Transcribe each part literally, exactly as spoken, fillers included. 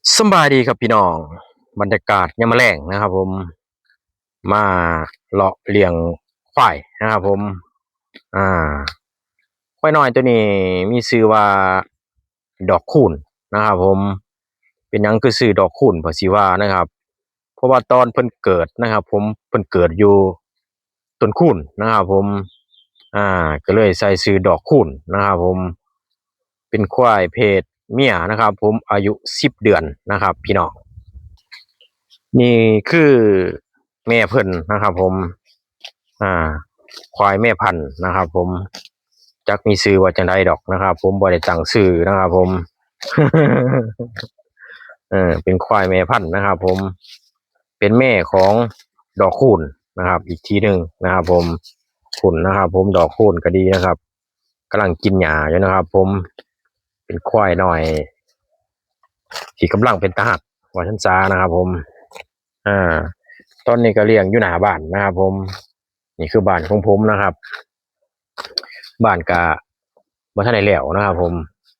สำบายดีครับพี่น้อง บรรยากาศยามมื้อแลงนะครับผม มาเลาะเลี้ยงควายนะครับผม อ่า ควายน้อยตัวนี้มีชื่อว่าดอกคูณนะครับผม เป็นหยังคือชื่อดอกคูณ เพราะสิว่านะครับ เพราะว่าตอนเพิ่นเกิดนะครับผม เพิ่นเกิดอยู่ต้นคูณนะครับผม อ่า ก็เลยใส่ชื่อดอกคูณนะครับผม เป็นควายเพศเมียนะครับผม อายุสิบเดือนนะครับพี่น้อง นี่คือแม่เพิ่นนะครับผม อ่า ควายแม่พันธุ์นะครับผม จักมีชื่อว่าจังใดดอกนะครับผม บ่ได้ตั้งชื่อนะครับผม เออ เป็นควายแม่พันธุ์นะครับผม เป็นแม่ของดอกคูณนะครับ อีกทีหนึ่งนะครับผม คูณนะครับผม ดอกคูณก็ดีนะครับ กำลังกินหญ้าอยู่นะครับผม เป็นควายน้อย ที่กำลังเป็นตาฮัก ว่าซั่นซะนะครับผม อ่า ตอนนี้ก็เลี้ยงอยู่หน้าบ้านนะครับผม นี่คือบ้านของผมนะครับ บ้านก็บ่ทันได้แล้วนะครับผม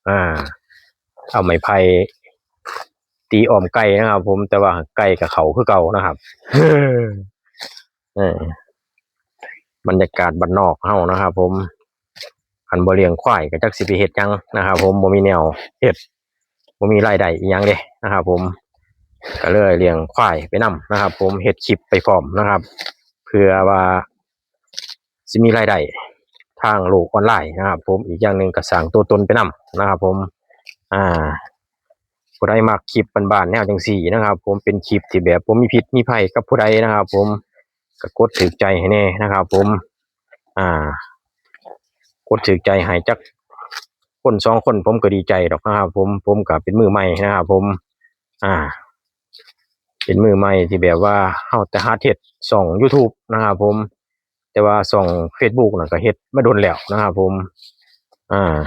อ่า เอาไม้ไผ่ตีอ้อมไก่นะครับผม แต่ว่าไก่ก็เข้าคือเก่านะครับ เออ บรรยากาศบ้านนอกเฮานะครับผม คันบ่เลี้ยงควายก็จักสิไปเฮ็ดหยังนะครับผม บ่มีแนวเฮ็ด บ่มีรายได้อีหยังเด้นะครับผม ก็เลยเลี้ยงควายไปนำนะครับผม เฮ็ดคลิปไปพร้อมนะครับ เพื่อว่าสิมีรายได้ทางโลกออนไลน์นะครับผม อีกอย่างหนึ่งก็สร้างตัวตนไปนำนะครับผม อ่า ผู้ใดมักคลิปบ้านๆแนวจังซี่นะครับผม เป็นคลิปที่แบบบ่มีพิษมีภัยกับผู้ใดนะครับผม ก็กดถูกใจให้แน่นะครับผม อ่า กดถูกใจให้จักคนสองคนผมก็ดีใจดอกนะครับผม ผมก็เป็นมือใหม่นะครับผม อ่า เป็นมือใหม่ที่แบบว่าเฮาแต่หัดเฮ็ดช่อง YouTube นะครับผม แต่ว่าช่อง Facebook นั่นก็เฮ็ดมาโดนแล้วนะครับผม อ่า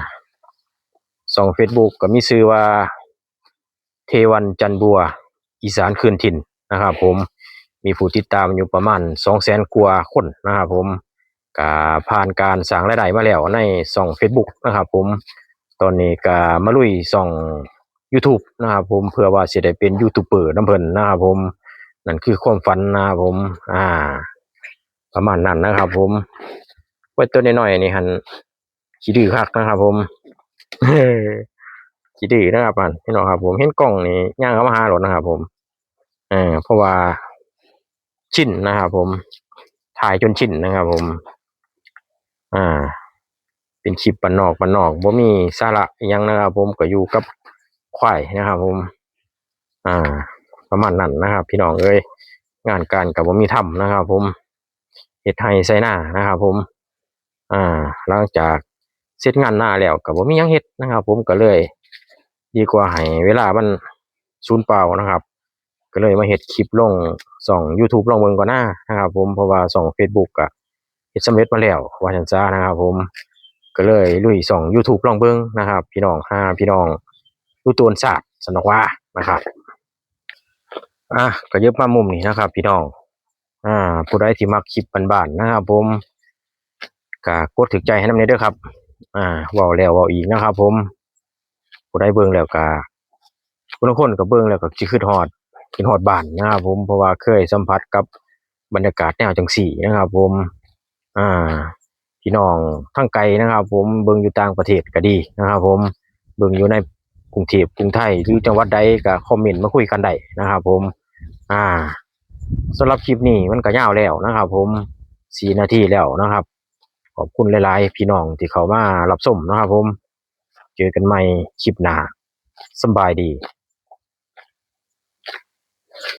ช่อง Facebook ก็มีชื่อว่า เทวันจันบัว อีสานคืนถิ่นนะครับผม มีผู้ติดตามอยู่ประมาณสองแสนกว่าคนนะครับผม ก็ผ่านการสร้างรายได้มาแล้วในช่อง Facebook นะครับผม ตอนนี้ก็มาลุยช่อง YouTube นะครับผม เพื่อว่าสิได้เป็นยูทูบเบอร์นำเพิ่นนะครับผม นั่นคือความฝันนะครับผม อ่า ประมาณนั้นนะครับผม ควายตัวน้อยๆนี่หั่น ขี้ดื้อคักนะครับผม ขี้ดื้อนะครับ พี่น้องครับผม เห็นกล้องนี่ย่างเข้ามาหาโลดนะครับผม เออ เพราะว่าชินนะครับผม ถ่ายจนชินนะครับผม อ่า เป็นคลิปบ้านนอกบ้านนอก บ่มีสาระอิหยังนะครับผม ก็อยู่กับควายนะครับผม อ่า ประมาณนั้นนะครับ พี่น้องเอ้ย งานการก็บ่มีทำนะครับผม เฮ็ดไร่ไถนานะครับผม อ่า หลังจากเสร็จงานนาแล้วก็บ่มีหยังเฮ็ดนะครับผม ก็เลยดีกว่าให้เวลามันสูญเปล่านะครับ ก็เลยมาเฮ็ดคลิปลงช่อง YouTube ลองเบิ่งก่อนนะนะครับผม เพราะว่าช่อง Facebook ก็เฮ็ดสำเร็จมาแล้ว ว่าซั่นซะนะครับผม ก็เลยลุยช่อง YouTube ลองเบิ่งนะครับ พี่น้อง หาพี่น้องรู้ตัวชาติ ซั่นดอกว่านะครับ อ่ะ ก็เยิบมามุมนี้นะครับ พี่น้อง อ่า ผู้ใดที่มักคลิปบ้านๆนะครับผม ก็กดถูกใจให้นำแหน่เด้อครับ อ่า เว้าแล้วเว้าอีกนะครับผม ผู้ใดเบิ่งแล้วก็ ผู้ลางคนก็เบิ่งแล้วก็สิคิดฮอด คิดฮอดบ้านนะครับผม เพราะว่าเคยสัมผัสกับบรรยากาศแนวจังซี่นะครับผม อ่า พี่น้องทางไกลนะครับผม เบิ่งอยู่ต่างประเทศก็ดีนะครับผม เบิ่งอยู่ในกรุงเทพฯ กรุงไทย หรือจังหวัดใดก็คอมเมนต์มาคุยกันได้นะครับผม อ่า สำหรับคลิปนี้มันก็ยาวแล้วนะครับผม สี่นาทีแล้วนะครับ ขอบคุณหลายๆ พี่น้องที่เข้ามารับชมนะครับผม เจอกันใหม่คลิปหน้า สำบายดี